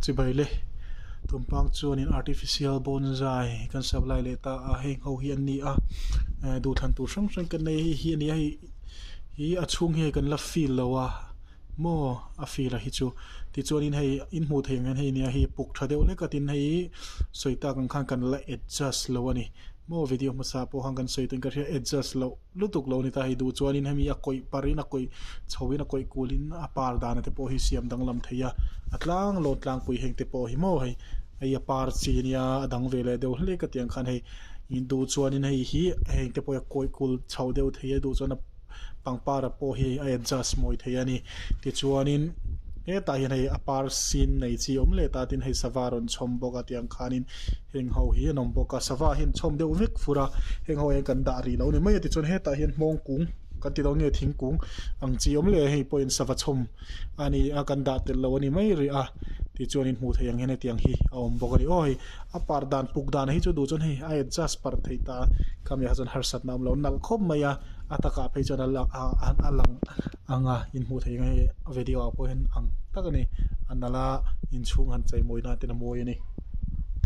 Chibai le tumpang chuanin artificial bonsai kan supply leh ta a heng ho hi an ni a eh duhthlan tur hrang hrang kan nei a hei hi a ni a hei hi a chhung hi hei kan la fill lo a maw a fill a hi chu tichuanin hei in hmuh theih ang hian hei nia hei puk tha deuh hlek a tin hei sawi tak ang khan kan la adjust lo a ni maw video hmasa pawh khan kan sawi tawhin ka hria adjust loh. lutuk lo ni ta hei duh chuanin hemi a kawih parin a kawih chhoin a kawih kulin a par dana te pawh hi siam danglam thei a a tlang lawn tlangpui heng te pawh hi maw hei hei a par chi ania a dang ve leh deuh hlek a tiang khan hei duh chuanin hei hi heng te pawh hi a kawih kul chho deuh thei a duh chuan a pangpar ah pawh hi a adjust mawi thei a ni tichuanin hetah hian hei a par sin nei chi awm leh ta tin hei sava rawn chhawm bawk a tiang khanin. Heng ho hi an awm bawk a sava hi an chhawm deuh vek fur a heng ho hian kan dah rih lo a ni mai a tichuan hetah hian hmawng kung kan ti dawn nge thingkung ang chi awm leh hei pawhin sava chhawm a ni a kan dah tel lo a ni mai rih a tichuanin hmuh theih ang hian hetiang hi a awm bawk a ni aw hei a par dan puk dan hi chu duh chuan hei a adjust parh theih ta a khami ah chuan harsatna a awm lo nalh khawp mai a a takah phei chuan a lang a lang ang a inhmuh theih ang hei video ah pawh hian ang tak a ni a nalh a inchhung han chei mawi nan ten a mawi a ni.